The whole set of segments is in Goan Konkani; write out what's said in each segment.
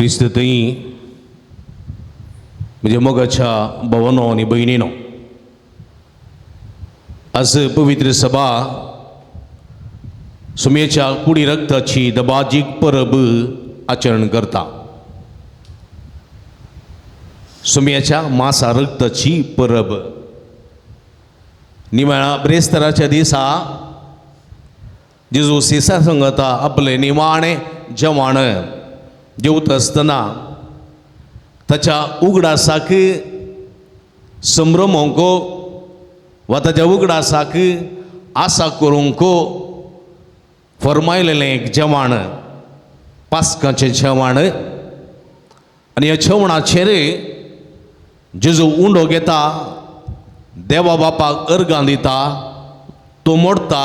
क्रिस्त थंय म्हज्या मोगाच्या भवनो आनी भयणीनो, आज पवित्र सभा सुमेच्या कुडी रक्ताची दबाजीक परब आचरण करता। सुम्याच्या मासा रक्ताची परब निमाळा ब्रेस्तराच्या दिसा जेजू सिसा संगता आपले निमाणें जेवण जेवता आसतना ताच्या उगडासाक संभ्रमोंक वा ताच्या उगडासाक आसा करूंक फरमायलेलें एक जेवण, पास्काचें जेवण। आनी ह्या जेवणाचेर जेजू उंडो घेता, देवा बापाक अर्गां दिता, तो मोडटा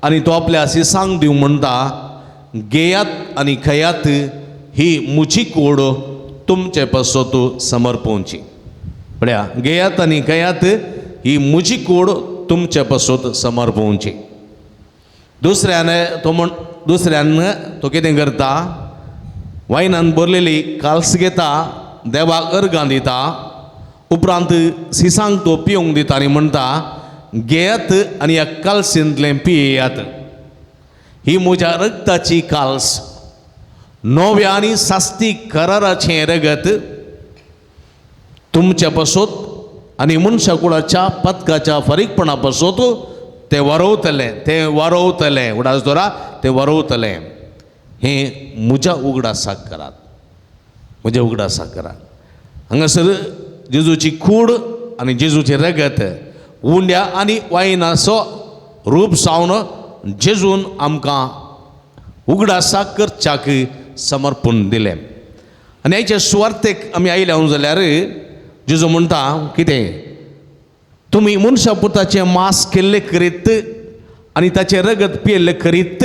आनी तो आपल्या शिसांक दिवं म्हणटा, घेयात आनी खेयात, ही म्हजी कूड तुमचे पासत समर्पोवची। पळया, घेयात आनी खेयात, ही म्हजी कूड तुमचे पासत समर्पोवची। दुसऱ्यान तो म्हण दुसऱ्यान तो कितें करता, वायनान भरलेली काल्स घेता, देवाक अर्गां दिता, उपरांत सिसांक तो पिवंक दिता आनी म्हणटा, घेयात आनी ह्या कालसींतलें पियेयात, ही म्हज्या रक्ताची काल्स, नव्या आनी सास्ती कराराचें रगत तुमच्या पासत आनी मनशा कुळाच्या पदकाच्या फारीकपणा पासत तें वारोवतलें, तें वारोवतलें, उडास दवरा, तें वारोवतलें। हें म्हज्या उगडासाक करात, म्हज्या उगडासाक करात। हांगासर जेजूची कूड आनी जेजूचें रगत उंड्या आनी वायनाचो रूप जावन जेजून आमकां उगडासाक करच्याक समर्पण दिलें। आनी हाच्या सुवार्थेक आमी आयल्या जाल्यार जेजू म्हणटा कितें, तुमी मनशा पुताचें मांस केल्लें करीत आनी ताचें रगत पियेल्लें करीत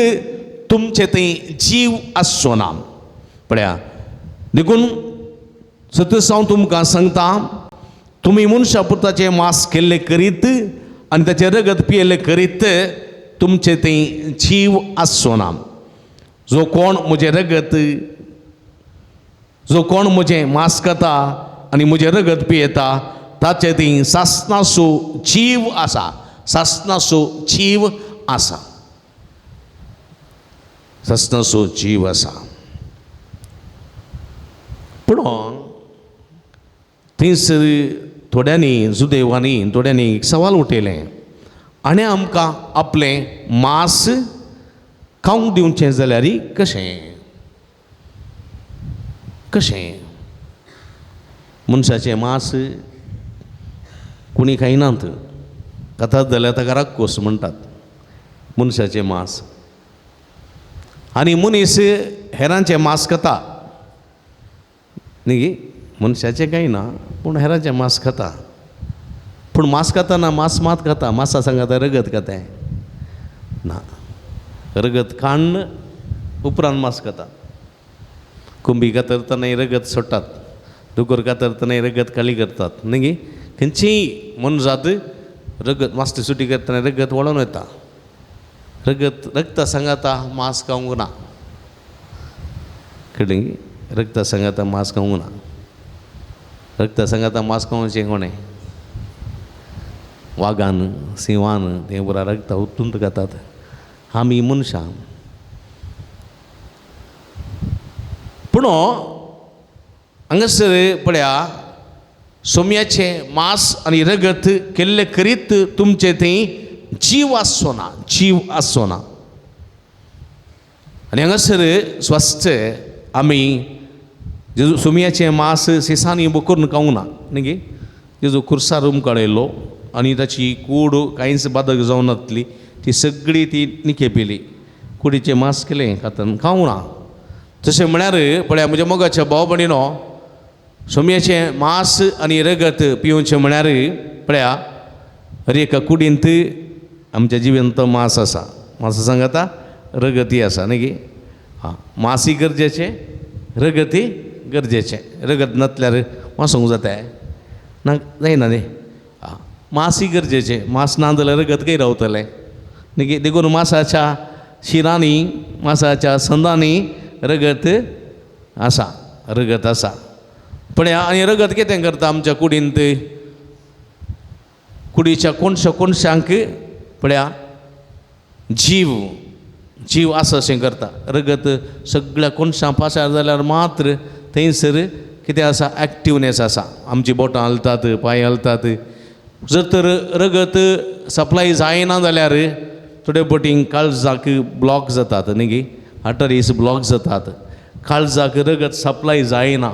तुमचें थंय जीव आसचो ना। पळया, देखून सतत हांव तुमकां सांगता, तुमी मनशा पुताचें मांस केल्लें करीत आनी ताचें रगत पियेल्लें करीत तुमचें थंय जीव आसचो ना। जो कोण म्हजें रगत, जो कोण म्हजें मांस खाता आनी म्हजें रगत पियेता ताचें थंय सासणाचो जीव आसा, सासणाचो जीव आसा, सासणाचो जीव आसा। पूण थंयसर थोड्यांनी जुदेवांनी थोड्यांनी एक सवाल उठयलें, आनी आमकां आपलें मांस खावंक दिवचें जाल्यार कशें, कशें मनशाचें मांस कोणी खायनात, खातात जाल्यार ताका राक्कोस म्हणटात मनशाचें मांस। आनी मनीस हेरांचें मांस खाता न्ही, मनशाचें कांय ना पूण हेरांचें मांस खाता। पूण मांस खाताना मांस मात खाता, मांसा सांगाता रगत खाता ना, रगत काडून उपरांत मांस खाता। कोंबी कातरतना रगत सोडटात, दुकर कातरतना रगत खाली करतात न्ही, खंयचीय मनजात रगत मास्टी सुटी करतना रगत वळोन वता, रगत रगता सांगाता मांस खावंक ना, कळ्ळें? रगता सांगाता मांस खावंक ना, रगता सांगाता मांस खावचें कोणें, वागान सिंवान तें पुरा रगता उत्तूंत खातात, आमी मनशां। पूण हांगासर पळया, सोम्याचें मांस आनी रगत केल्लें करीत तुमचें थंय जीव आसचो ना, जीव आसचो ना। आनी हांगासर स्वस्थ आमी जेजू सोम्याचें मांस सिसांनी करून खावंक ना न्ही, जेजू खुर्सार उमकाळयलो आनी ताची कूड कांयच बादक जावनातली, ती सगळी ती निखेपिली, कुडीचें मांस केलें खातन खावंक ना। तशें म्हळ्यार पळया म्हज्या मोगाच्या भाव भयणीनो, सोम्याचें मांस आनी रगत पिवचें म्हळ्यार पळया हर एका कुडींत आमच्या जिवंत मांस आसा, मांसा सांगाता रगती आसा न्ही, आं मांसूय गरजेचें रगती गरजेचें, रगत नासल्यार मासूंक जाता ना, जायना न्ही। आं मांसूय गरजेचें, मांस ना जाल्यार रगत खंय रावतलें न्ही, देखून मांसाच्या शिरांनी मांसाच्या संदांनी रगत आसा। रगत आसा. पण आनी रगत कितें करता आमच्या कुडींत, कुडीच्या कोणशा कोणशांक पळया जीव जीव आसा अशें करता. रगत सगळ्या कोणशां पासार जाल्यार मात्र थंयसर कितें आसा, एक्टिवनेस आसा. आमची बोटां हालतात, पांय हालतात. जर तर रगत सप्लाय जायना जाल्यार थोडे बोटींक काळजाक ब्लॉक जातात न्ही गी, आर्टरीज ब्लॉक जातात, काळजाक रगत सप्लाय जायना.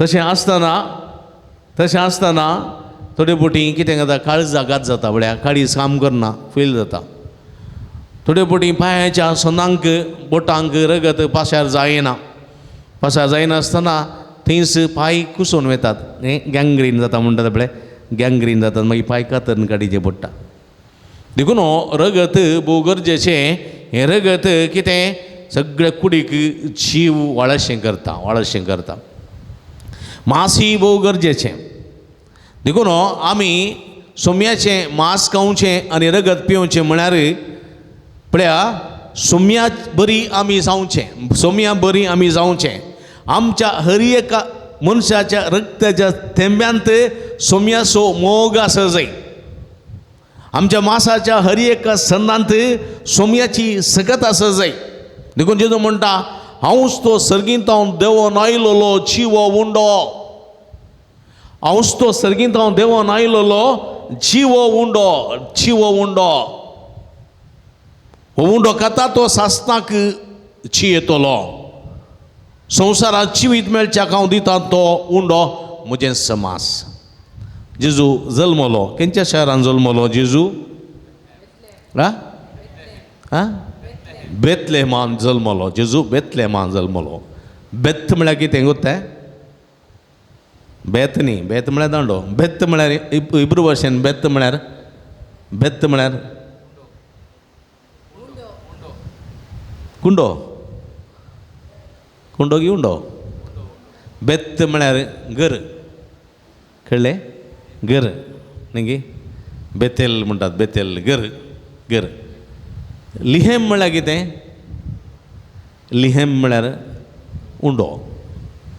तशें आसतना थोडे बोटी कितें जाता, काळजागात जाता, म्हळ्यार काळीज काम करना, फेल जाता. थोडे बोटी पांयाच्या सोंदांक बोटांक रगत पासार जायना, पासार जायनासतना थंयच पांय कुसून वतात, गँग्रीन जाता म्हणटात पळय, गँग्रीन जातात, मागीर पांय कातरून काडीचें पडटा. देखून रगत भोव गरजेचें. हें रगत कितें सगळे कुडीक जीव वाळशें करता, वाळशें करता. मांसूय भोव गरजेचें. देखून आमी सोम्याचें मांस खावचें आनी रगत पिवचें म्हळ्यार पळया सोम्या बरी आमी जावचें, सोम्या बरी आमी जावचें. आमच्या हर एका मनशाच्या रक्ताच्या थेंब्यांत सोम्याचो मोग आसा जाय. आमच्या मासाच्या हर एका संदांत सोम्याची सकत आसा जाय. देखून जेजू म्हणटा, हांवच तो सर्गींत देवोन आयलोलो जिवो उंडो, हांवच तो सर्गींत देवोन आयलोलो जिवो उंडो, जिवो उंडो. हो उंडो खाता तो सासणाक जियेतलो. संवसारांत जिवीत मेळच्याक हांव दिता तो उंडो म्हजें समास. जेजू जल्मलो खंयच्या शहरान जल्मलो जेजू? आं, बेतलेमान जल्मलो जेजू, बेतलेमान जल्मलो. बेत म्हळ्यार कितें गोत्ता? बेत न्ही, बेत म्हळ्यार दांडो. बेत म्हळ्यार हिब्रू भाशेन बेत म्हळ्यार, बेत म्हळ्यार कुंडो, कुंडो की उंडो. बेत म्हळ्यार घर, कळ्ळें? घर न्ही गी, बेतेल म्हणटात, बेतेल घर, घर. लिहेम म्हळ्यार कितें? लिहेम म्हळ्यार उंडो.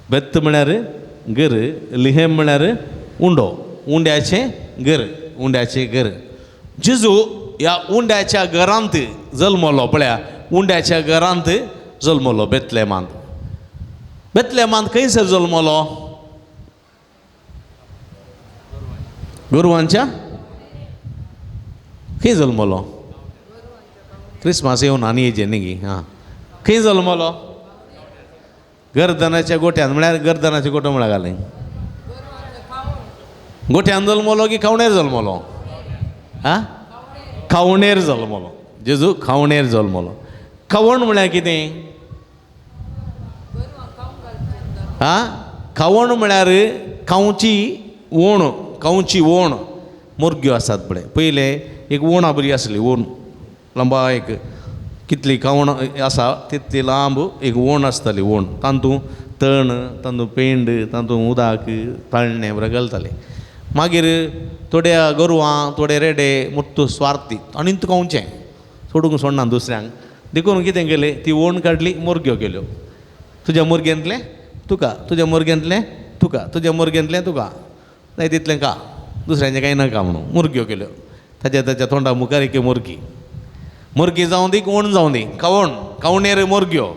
बेत म्हळ्यार घर, लिहेम म्हळ्यार उंडो, उंड्याचें घर, उंड्याचें घर. जेजू ह्या उंड्याच्या घरांत जल्मलो. पळया, उंड्याच्या घरांत जल्मलो बेतलेमांत. बेतलेमांत खंयसर जल्मलो? गोरवांच्या खंय जल्मलो? क्रिसमस येवन आनी येजे न्ही गी. हां, खंय जल्मलो? गर्दनाच्या गोट्यान. म्हळ्यार गर्दनाच्या गोटो म्हळ्यार घालें, गोट्यान जल्मलो की खावणेर जल्मलो? आं, खावणेर जल्मलो जेजू, खावणेर जल्मलो. खावण म्हळ्यार कितें? आं, खावण म्हळ्यार खावची ओण, खावची ओण. मुरग्यो आसात पळय, पयलें एक ओणा बरी आसली, ओण लांबा एक कितली खावण आसा तितली लांब एक ओण आसताली, ओण. तातूंत तण, तातूंत पेंड, तातूंत उदक, ताळणें बरें घालतालें. मागीर थोड्या गोरवां, थोडे रेडे मुत्तू स्वार्थी आनी खावचें, सोडूंक सोडना दुसऱ्यांक. देखून कितें केलें, ती ओण काडली, मुरग्यो केल्यो. तुज्या मुरग्यांतलें तुका, तुज्या मुरग्यांतलें तुका, तुज्या मुरग्यांतलें तुका, जाय तितलें का, दुसऱ्यांचें कांय नाका म्हणून मुरग्यो केल्यो. ताच्या ताच्या तोंडा मुखार एक मुरगी, मुरगी जावं दी कोण जावं दी, खावण, खावणेर मुरग्यो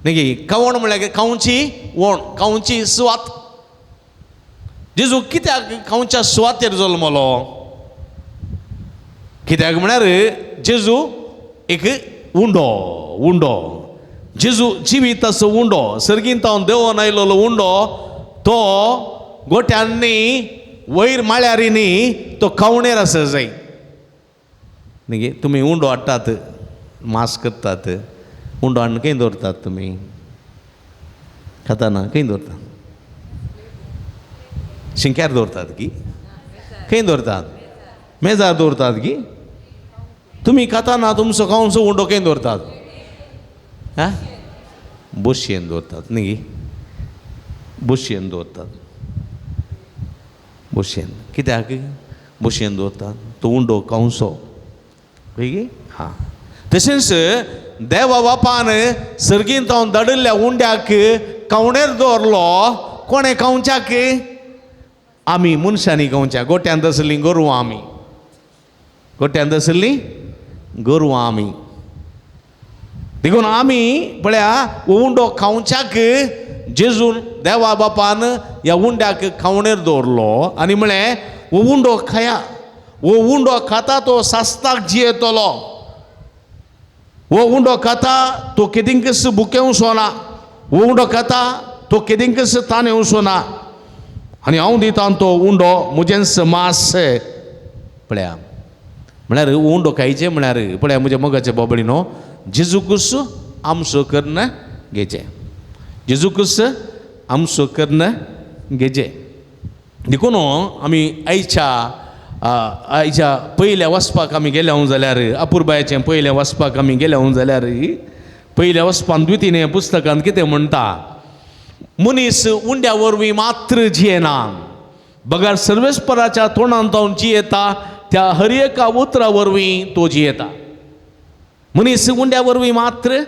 न्ही गी. खावण म्हळ्यार खावची ओण, खावची सुवात. जेजू कित्याक खावच्या सुवातेर जल्मलो? कित्याक म्हळ्यार जेजू एक उंडो, उंडो. जेजू जिविताचो उंडो, सर्गींत देवोन आयलोलो उंडो. तो गोट्यांनी वयर माळ्यारीनी तो खावणेर आसा जाय न्ही गे. तुमी उंडो हाडटात, मांस करतात, उंडो हाडून खंय दवरतात तुमी? खाताना खंय दवरतात? शिंक्यार दवरतात की खंय दवरतात? मेजार दवरतात की? तुमी खाताना तुमचो खावचो उंडो खंय दवरतात? आं, बोशयेन दवरतात न्ही गी, बोशयेन दवरतात, बोशयेन. कित्याक बोशयेन दवरतात? तो उंडो खावचो गी. हां, तशेंच देवा बापान सर्गींत धाडिल्ल्या उंड्याक खावणेर दवरलो. कोणें खावच्याक? आमी मनशांनी खावच्या. गोट्यांत आसलीं गोरवां आमी, गोट्यांत आसलीं गोरवां आमी. देखून आमी पळया उंडो खावच्याक जेजून देवा बापान ह्या उंड्याक खावणेर दवरलो आनी म्हळें हो उंडो खाया, हो उंडो खाता तो सास्ताक जियेतलो, हो उंडो खाता तो केदिंकच बुकेवचो ना, हो उंडो खाता तो केदिंकच ताणेवचो ना, आनी हांव दितां तो उंडो म्हजेंच मास. पळया म्हळ्यार उंडो खायचें म्हळ्यार पळया म्हज्या मोगाचे बाबडी न्हू जेजूकूच आमचो करून घेचें, जेजूकूच आमचो करून घेचें. देखून आमी आयच्या आयच्या पयल्या वचपाक आमी गेल्या जाल्यार अपुरबायेचें पयलें वचपाक आमी गेल्या जाल्यार पयल्या वचपान द्वितीय पुस्तकांत कितें म्हणटा? मनीस उंड्या वरवीं मात्र जियेना बगर सर्वेस्पराच्या तोंडांत जियेता त्या हर एका उतरा वरवीं तो जियेता. मनीस उंड्या वरवीं मात्र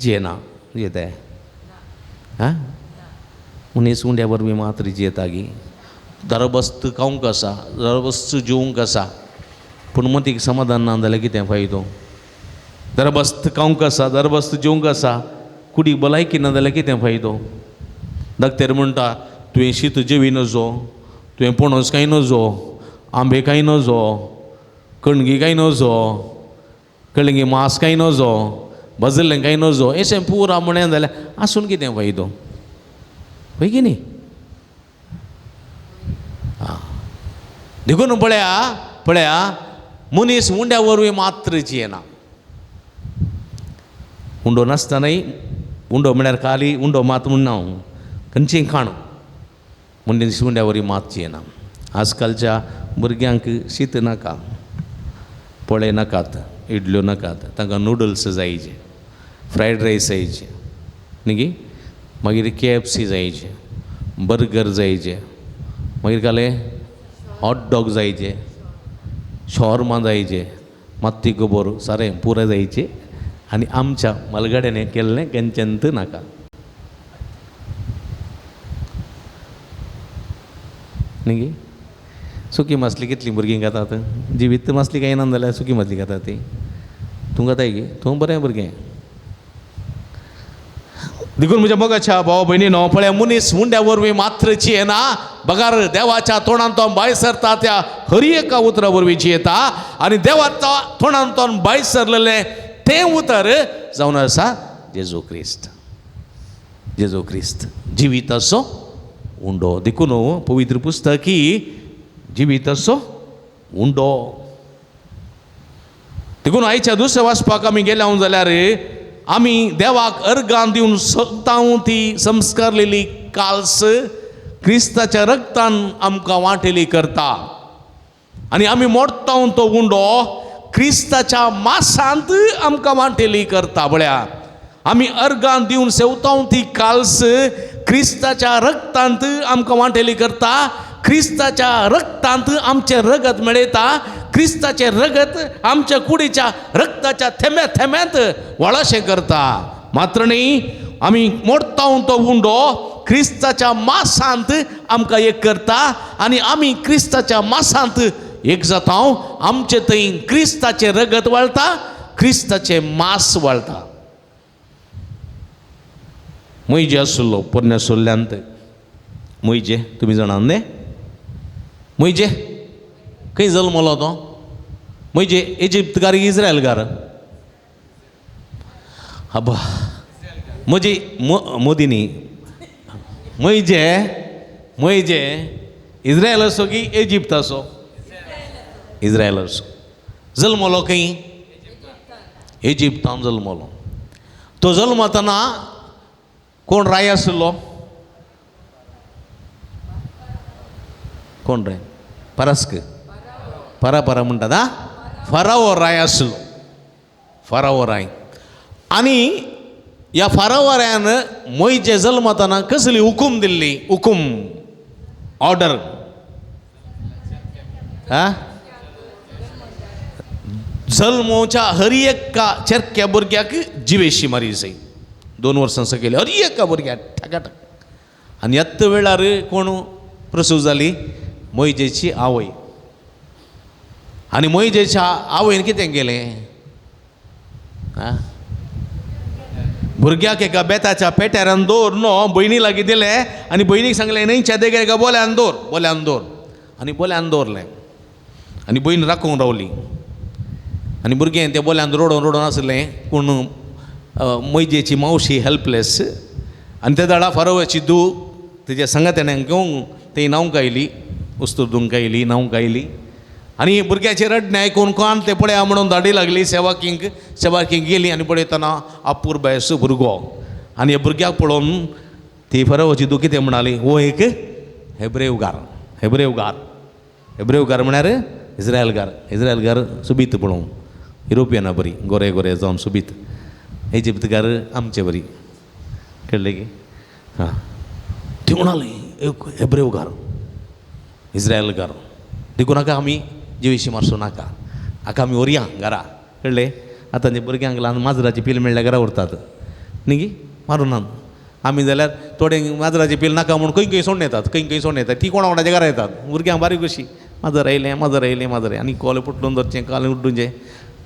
जियेना. जियेता आं? मनीस उंड्या वरवीं मात्र जियेता गी? दरबस्त खावंक आसा, दरबस्त जेवंक आसा, पूण मतीक समाधान ना जाल्यार कितें फायदो? दरबस्त खावंक आसा, दरबस्त जेवंक आसा, कुडीक भलायकी ना जाल्यार कितें फायदो? डॉक्टर म्हणटा तुवें शीत जेवी नजो, तुवें पणस खाय नजो, आंबे खाय नजो, कणगी खाय नजो, कळंगी मांस खाय नजो, भाजलें खाय नजो, अशें पुरा म्हणें जाल्यार आसून कितें फायदो? हय की न्ही? आं, देखून पळया पळया मनीस उंड्या वरवीं मात्र जियेना. उंडो नासतनाय उंडो म्हळ्यार खाली उंडो मात म्हणना हांव, खंयचीय खाण मनीस उंड्या वरवीं मात जियेना. आजकालच्या भुरग्यांक शीत नाका, पोळे नाकात, इडल्यो नाकात, तांकां नुडल्स जायचे, फ्रायड रायस जायचे न्ही गी, मागीर केएफसी जायचे, बर्गर जायचे, मागीर काले हॉट डॉग जायचे, शॉर्मा जायचे, मात्ती गोबोर सारें पुरो जायचे. आनी आमच्या मलगड्याने केल्लें कंचंत नाका न्ही गी. सुकी मासली कितलीं भुरगीं खातात? जिवीत मासली कांय ना जाल्यार सुकी मासली खातात ती. तूं खाताय गी? तूं बरें भुरगें. देखून म्हज्या मोगाच्या भाव भयणीनो पळय मनीस उंड्या वरवीं मात्र जियेना बगर देवाच्या तोंडांतल्यान भायर सरता त्या हर एका उतरा वरवीं जियेता. आनी देवाच्या तोंडांतल्यान भायर सरलेलें तें उतर जावन आसा जेजू क्रिस्त. जेजू क्रिस्त जिविताचो उंडो. देखून पवित्र पुस्तक ही जिविताचो उंडो. देखून आयच्या दुसऱ्या वाचपाक आमी गेल्या जाल्यार आमी देवाक अर्गां दिवन सोदता ती संस्कारलेली काल्स क्रिस्ताच्या रक्तान आमकां वांटेली करता. आनी आमी मोडटा तो उंडो क्रिस्ताच्या मासांत आमकां वांटेली करता. पळया आमी अर्गां दिवन सेवता ती काल्स क्रिस्ताच्या रक्तांत आमकां वांटेली करता. क्रिस्ताच्या रक्तांत आमचें रगत मेळयता. क्रिस्ताचें रगत आमच्या कुडीच्या रक्ताच्या थेंब्या थेंब्यांत वळशें करता. मात्र न्ही आमी मोडटा तो उंडो क्रिस्ताच्या मासांत आमकां एक करता. आनी आमी क्रिस्ताच्या मासांत एक जाता. आमचे थंय क्रिस्ताचें रगत वळटा, क्रिस्ताचें मास वळटा. मोयजे आसलो पोरण्या सोल्ल्यांत. मोयजे तुमी जाणा न्ही? मोयजे खंय जल्मलो तो? मोयजे इजिप्तकार इस्रायलकार? आबा म्हजी मोदी न्ही, मोयजे मोयजे इस्रायल आसो की इजिप्त आसो? इस्रायल आसो. जल्मलो खंय? इजिप्तान जल्मलो. तो जल्मतना कोण राय आसलो? कोण राय? परस्क परा परा म्हणटात आं, फरावो राय आसलो. फरावो राय. आनी ह्या फारावो रायान मोयजे जल्मतना कसली हुकूम दिल्ली? हुकूम, ऑर्डर. आं, जल्मोच्या हर एका चेरक्या भुरग्याक जिवेशी मारी जाय. 2 वर्सां सकयल हर एका भुरग्याक ठाकाठाक. आनी येत्त वेळार कोण प्रसूव जाली? मोयजेची आवय. आनी मोयजेच्या आवयन कितें केलें? भुरग्याक एका बेताच्या पेट्यारान दवर न्हू भयणी लागीं दिलें आनी भयणीक सांगलें न्हंयच्या देगेर एका बोल्यान दवर, बोल्यान दवर. आनी बोल्यान दवरलें आनी भयण राखूंक रावली. आनी भुरगें त्या बोल्यान रडोवन रडोवन आसलें. पूण मोयजेची मावशी हेल्पलेस. आनी त्या दाडा फारोवाची धूव तेज्या सांगात्यान घेवन ती न्हावंक आयली, वस्तू धुवंक आयली, न्हावंक आयली. आनी भुरग्याचें रडणें आयकून कोण तें पळया म्हणून धाडी लागली सेवाकींक. सेवाकींक गेली आनी पळयतना अपुरबायेचो भुरगो. आनी ह्या भुरग्याक पळोवन ती फरोवाची धूव कितें म्हणाली? हो एक हेब्रेवगार, हेब्रेवगार. हेब्रेवगार म्हळ्यार इस्रायलगार. इस्रायलगार सुबीत पळोवंक युरोपियना बरी, गोरे गोरे जावन सुबीत. इजिप्तगार आमचे बरी, कळ्ळें की? हां, ती म्हणाली एक हेब्रेवगार, इस्रायलगार, देखून हाका आमी जिविशी मारचो नाका, हाका आमी व्हरया घरा, कळ्ळें? आतां ते भुरग्यांक ल्हान माजराची पील मेळ्ळ्यार घरा व्हरतात न्ही गी, मारूं नात आमी जाल्यार थोडे माजराची पील नाका म्हूण खंय खंय सोडून येतात, खंय खंय सोडून येतात. ती कोणा कोणाच्या घरा येतात. भुरग्यांक बारीक कशी माजर आयलें, माजर आयलें, माजर आयलें. आनी कोले पुटलून धरचें, कालें उड्डुचें,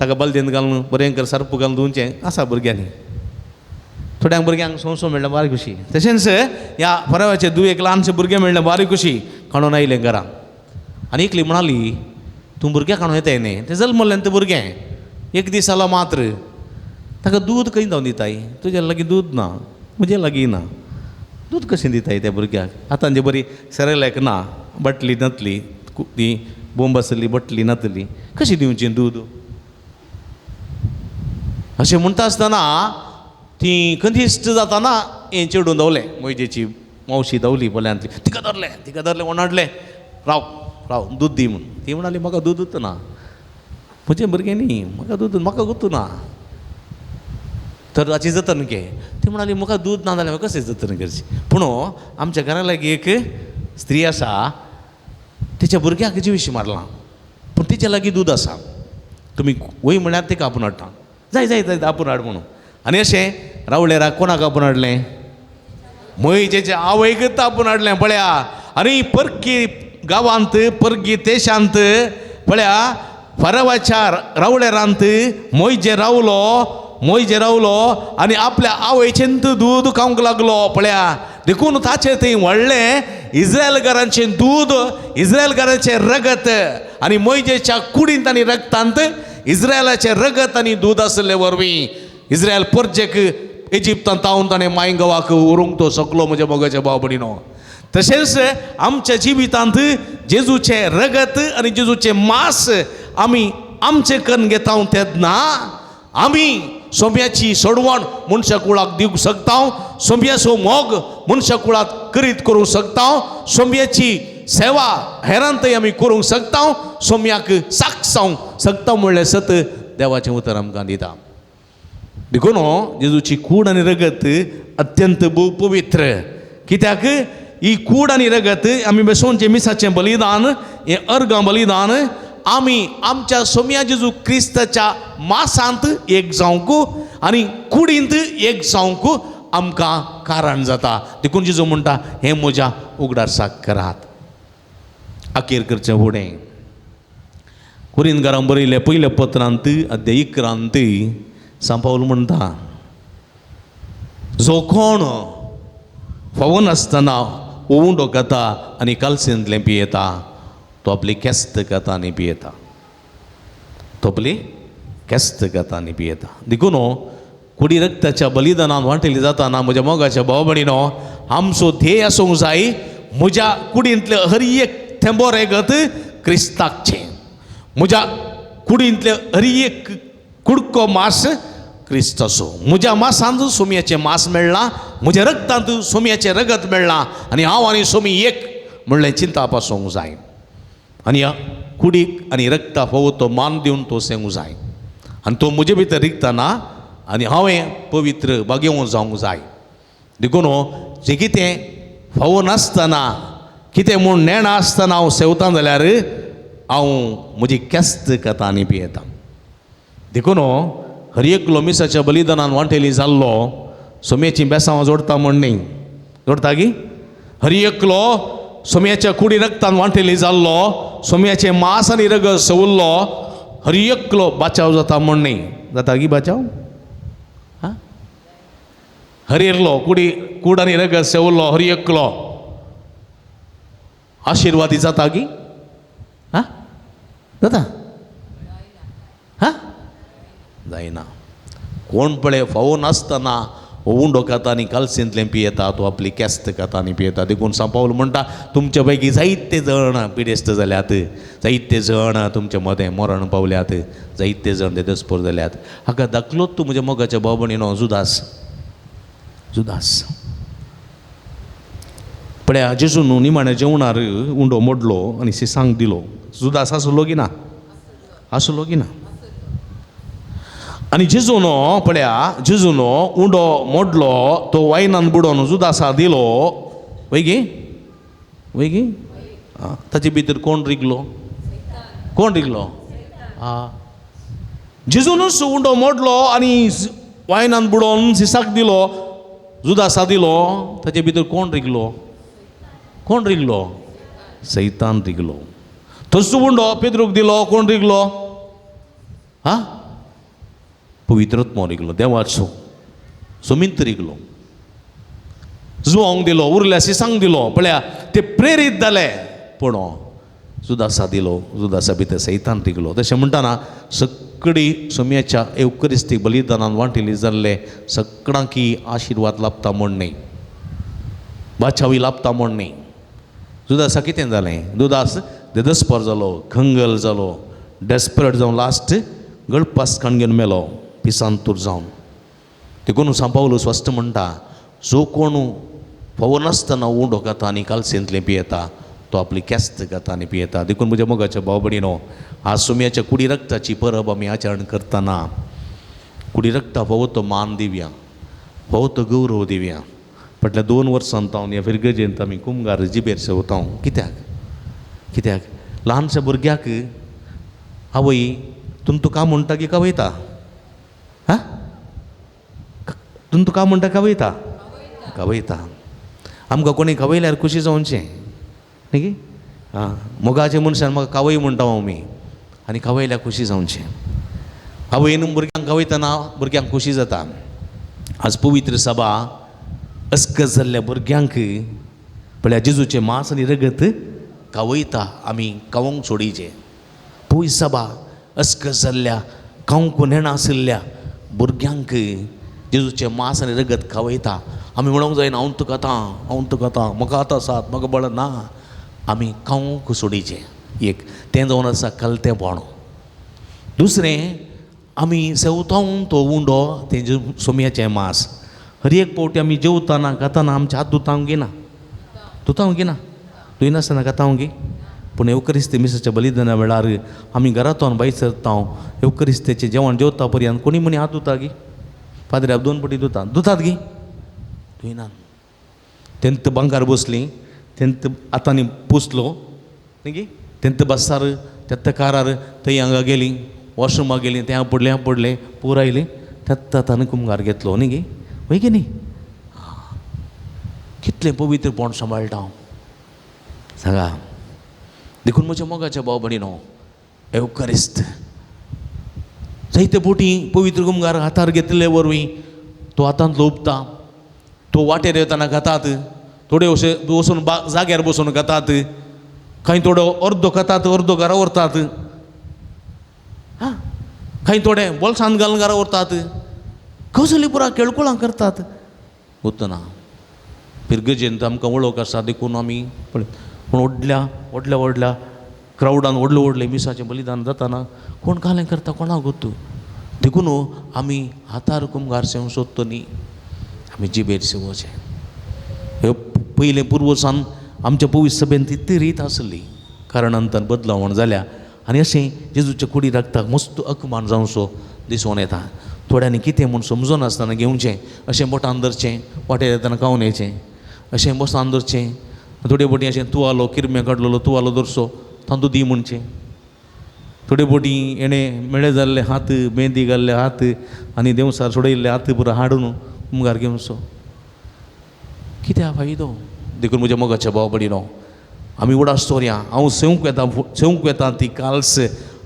ताका बालदेन घालून बरें सर्प घालून धुवचें आसा भुरग्यांनी. थोड्यांक भुरग्यांक सोंसो मेळ्ळें बारीक खुशी. तशेंच ह्या फरावाचे दुयेक ल्हानशें भुरगें मेळ्ळें बारीक खुशी, काडून आयलें घरा. आनी एकली म्हणाली तूं भुरग्याक काडून येताय न्ही, तें जल्मलें तें भुरगें एक दीस जालो मात्र, ताका दूद खंय जावन दिताय? तुज्या लागीं दूद ना, म्हजे लागीं ना, दूद कशें दिताय त्या भुरग्याक? आतां जे बरी सेरेलेक ना, बाटली नातली, ती बोंब आसली बाटली नातली, कशी दिवची दूद? अशें म्हणटा आसतना ती कंदिश्ट जाताना हें चेडून धांवलें, मोयजेची मावशी धांवली बोल्यांतली, तिका धरलें, तिका धरलें, ओणाडलें, राव राव दूद दी म्हूण. ती म्हणाली म्हाका दूदच ना, म्हजें भुरगें न्ही, म्हाका दूद, म्हाका गोतू ना, तर ताची जतन घे. ती म्हणाली म्हाका दूद ना जाल्यार कशें जतन करचें? पूण आमच्या घरा लागीं एक स्त्री आसा, तिच्या भुरग्याक जिविशी मारलां, पूण तिच्या लागीं दूद आसा, तुमी वय म्हळ्यार तिका आपूण हाडटा, जाय जाय जाय आपूण हाड म्हणून. आनी अशें रावळेराक कोणाक आपूण हाडलें? मोयजेच्या आवयकच आपूण हाडलें. पळया, आनी परकी गांवांत, परकी देशांत पळया फरवाच्या रावळेरांत मोयजे रावलो, मोयजे रावलो आनी आपल्या आवयचेंत दूद खावंक लागलो. पळया, देखून ताचें थंय व्हडलें इस्रायलकारांचें दूद, इस्रायलकारांचें रगत, आनी मोयजेच्या कुडींत आनी रगतांत इस्रायलाचें रगत आनी दूद आसले वरवीं इस्रायल परजेक इजिप्तांत तावन ताणें माय गांवाक व्हरूंक तो शकलो. म्हज्या मोगाच्या भाव भयणीनो, तशेंच आमच्या जिवितांत जेजूचें रगत आनी जेजूचें मांस आमी आमचें करून घेता तेन्ना आमी सोंप्याची सोडवण मनशा कुळाक दिवंक शकता, सोंप्याचो मोग मनशा कुळाक करीत करूंक शकता, सोंप्याची सेवा हेरांतय आमी करूंक शकता, सोम्याक साक्ष जावंक शकता म्हणलें सत देवाचें उतर आमकां दिता. देखून जेजूची कूड आनी रगत अत्यंत भोव पवित्र. कित्याक ही कूड आनी रगत आमी बेसोवचें मिसाचें बलिदान, हें अर्गां बलिदान आमी आमच्या सोम्या जेजू क्रिस्ताच्या मासांत एक जावंक आनी कुडींत एक जावंक आमकां कारण जाता. देखून जेजू म्हणटा हें म्हज्या उगडासाक करात. अखेर करचें फुडें कुरिनकारांक बरयलें पयल्या पत्रांत अध्याय 11 सांत पावल म्हणटा, जो कोण फावो नासतना उंडो खाता आनी कालसेंतलें पियेता तो आपली केस्त खाता आनी पियेता, तो आपली केस्त खाता आनी पियेता. देखून कुडी रक्ताच्या बलिदानान वांटेली जाताना म्हज्या मोगाच्या भाव भयणीनो, आमचो ध्येय आसूंक जाय म्हज्या कुडींतलें हर एक थेंबो रगत क्रिस्ताकचें, म्हज्या कुडींतलें हर एक कुडको मांस क्रिस्ताचो, म्हज्या मासांत सोम्याचें मांस मेळ्ळां, म्हज्या रगतांत सोम्याचें रगत मेळ्ळां आनी हांव आनी सोमी एक म्हणलें चिंता आसूंक जाय. आनी ह्या कुडीक आनी रगता फावो तो मान दिवन तो सेवूंक जाय आनी तो म्हजे भितर रिगतना आनी हांवें पवित्र भागेवंक जावंक जाय. देखून जें कितें फावो नासतना कितें म्हूण नेणा आसतना हांव सेवतां जाल्यार हांव म्हजी केस्त खाता आनी पियेता. देखून हर एकलो मिसाच्या बलिदानान वांटेली जाल्लो सोम्याचीं बेसांवां जोडटा म्हण न्ही, जोडटा गी? हर एकलो सोम्याच्या कुडी रक्तान वांटेली जाल्लो, सोम्याचें मांस आनी रगत सवुल्लो, हर एकलो बाचाव जाता म्हण न्ही. जाता गी बाचाव? हां, हर एकलो कुडी कूड आनी रगत सेवल्लो हर एकलो आशिर्वादी जाता गी? हां, जाता? हां, जायना. कोण पळय फावो नासतना उंडो खाता आनी कालसींतलें पियेता, तो आपली केस्त खाता आनी पियेता. देखून सांव पावल म्हणटा, तुमचे पैकी जायते जण पिडेस्त जाल्यात, जायते जण तुमचे मदें मरण पावल्यात, जायते जण ते दसपोर जाल्यात. हाका दाखलोच तूं म्हज्या मोगाच्या भाव भयणीनो, जुदास. जुदास पळया, जेजून निमाण्या जेवणार उंडो मोडलो आनी सिसांक दिलो. जुदास आसलो की ना? आसलो की ना? आनी जेजूनो पळया, जेजूनो उंडो मोडलो, तो वायनान बुडोवन जुदासा दिलो. वय गी? वय गी? आं, ताचे भितर कोण रिगलो? कोण रिगलो? आं, जेजूनच उंडो मोडलो आनी वायनान बुडोवन सिसाक दिलो, जुदासा दिलो. ताचे भितर कोण रिगलो? कोण रिगलो? सैतान रिगलो. तसो उंडो पेद्रूक दिलो, कोण रिगलो? हां, पवित्रत्मो रिगलो, देवाचो सोमिंत रिगलो. जुवांक दिलो, उरल्या सिसांक दिलो. पळया ते प्रेरीत जाले, पूण जुदासा दिलो, जुदासा भितर सैतान रिगलो. तशें म्हणटना सगळी सोम्याच्या एवकरिस्तीक बलिदानान वांटिली जाल्ले सगळ्यांकी आशिर्वाद लाभता म्हण न्ही, बाचावी लाभता म्हण न्ही. जुदासा कितें जालें? जुदास देदस्पर जालो, खंगल जालो, डेस्परेट जावन लास्ट गळपास काण घेवन मेलो, पिसांतूर जावन. देखून सांव पावलू स्पश्ट म्हणटा, जो कोण फावो नासतना उंडो खाता आनी कालसेंतलें पियेता, तो आपली केस्त खाता आनी पियेता. देखून म्हज्या मोगाच्या भाव भयणीनो, आज सोम्याच्या कुडी रक्ताची परब आमी आचरण करतना कुडी रक्ता फावो तो मान दिवया, फावो तो गौरव दिवया. फाटल्या 2 वर्सांत हांव ह्या फिरगजेंत आमी कुमगार जिबेर सेवता. कित्याक? कित्याक ल्हानशा भुरग्याक आवय तूं तुका म्हणटा की कवयता? हां, तूं तुका म्हणटा कवयता? कवयता. आमकां कोणी कवयल्यार खुशी जावचें न्ही की? आं, मोगाचे मनशान म्हाका कावय म्हणटा आमी, आनी कावयल्यार खुशी जावचें. आवयन भुरग्यांक कावयतना भुरग्यांक खुशी जाता. आज पवित्र सभा अस्कत जाल्ल्या भुरग्यांक पळया जेजूचें मांस आनी रगत कावयता, आमी कावोंक सोडीचें. पवित्र सभा अस्कत जाल्ल्या खावंक नेणाशिल्ल्या भुरग्यांक जेजूचें मांस आनी रगत खावयता. आमी म्हणूंक जायना हांव तुका आतां, हांव तुका आतां, म्हाका आतां सात, म्हाका बळ ना. आमी खावंक सोडीचें. एक तें जावन आसा कलतेंपण. दुसरें, आमी सेवतावन तो उंडो तें सोम्याचें मांस हर एक पावटी आमी जेवताना खाताना आमचे हात धुतावंक घेना, धुतावंक घेना, धुयनासतना खातावंक गी? पूण एवकरिस्ती मिसाच्या बलिदाना वेळार आमी घरांतल्यान भायर सरता, एवकरिस्तेचें जेवण जेवता पर्यंत कोणी म्हणी हात धुता गी? पाद्र्याक 2 पटी धुता, धुतात गी? धुयनात. तेंत बांकार बसलीं, तेंत हातांनी पुसलो न्ही गी, तेंत बसार तेत्त कारार थंय हांगा गेलीं, वॉशरुमाक गेलीं, तें पडलें पडलें पूर आयलीं, तेत्त हातांनी कुमगार घेतलो न्ही गी? वय की न्ही? कितलें पवित्रपण सांबाळटा हांव सांगा. देखून म्हज्या मोगाच्या भाव भयणीनो, एवकरिस्त जायते बोटी पवित्र कुमगार हातार घेतिल्ले वरवीं तो हातांत लोपता, तो वाटेर येताना खातात, थोडे अशे वचून जाग्यार बसून खातात, कांय थोडो अर्दो खातात, अर्दो घरा व्हरतात, हां, कांय थोडे बोल्सांत घालून घरा व्हरतात, कसली पुरा केळकुळां करतात. वतना फिरगजेंत आमकां वळख आसा देखून आमी पळय, पूण व्हडल्या व्हडल्या व्हडल्या क्रावडान व्हडलें व्हडलें मिसाचें बलिदान जाताना कोण कालें करता कोणाक गोत्तू. देखून आमी हातार कुमगार सेवंक सोदता न्ही, आमी जिबेर सेवचें. ह्यो पयलें पुर्वसान आमच्या पवित्र सभेन ती रीत आसली, कारण अंतान बदलावण जाल्या आनी अशें जेजूच्या कुडी रक्ताक मस्त अकमान जावचो दिसून येता. थोड्यांनी कितें म्हूण समजनासतना घेवचें, अशें बोटान धरचें, वाटेर येतना खावन येचें, अशें बोसान धरचें, थोडे बोटी अशें तुवालो किरमे काडलेलो तुवालो धरचो तांतू दी म्हणचें, थोडे बोटी हेणें मेळे जाल्ले हात, मेहंदी घाल्ले हात आनी देंवसार सोडयल्ले हात पुरो हाडून मुखार घेवचो कित्याक फायदो. देखून म्हज्या मोगाच्या भाव भयणीनो, आमी उडास दवरया. हांव सेवंक वेता, सेवंक वेता ती काल्स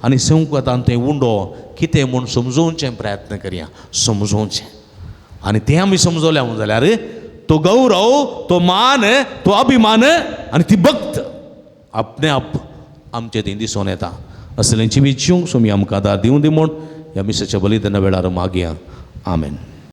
आनी सेवंक वेता तें उंडो कितें म्हूण समजोवचें प्रयत्न करया, समजोवचें. आनी तें आमी समजल्या म्हूण जाल्यार तो गौरव, तो मान, तो अभिमान आनी ती भक्त आपणे आप आमचे थंय दिसून येता. असलें जिवीत जिवंक स्वामी आमकां आदार दिवं दी म्हूण ह्या मिसाच्या बलिदाना वेळार मागया. आमेन.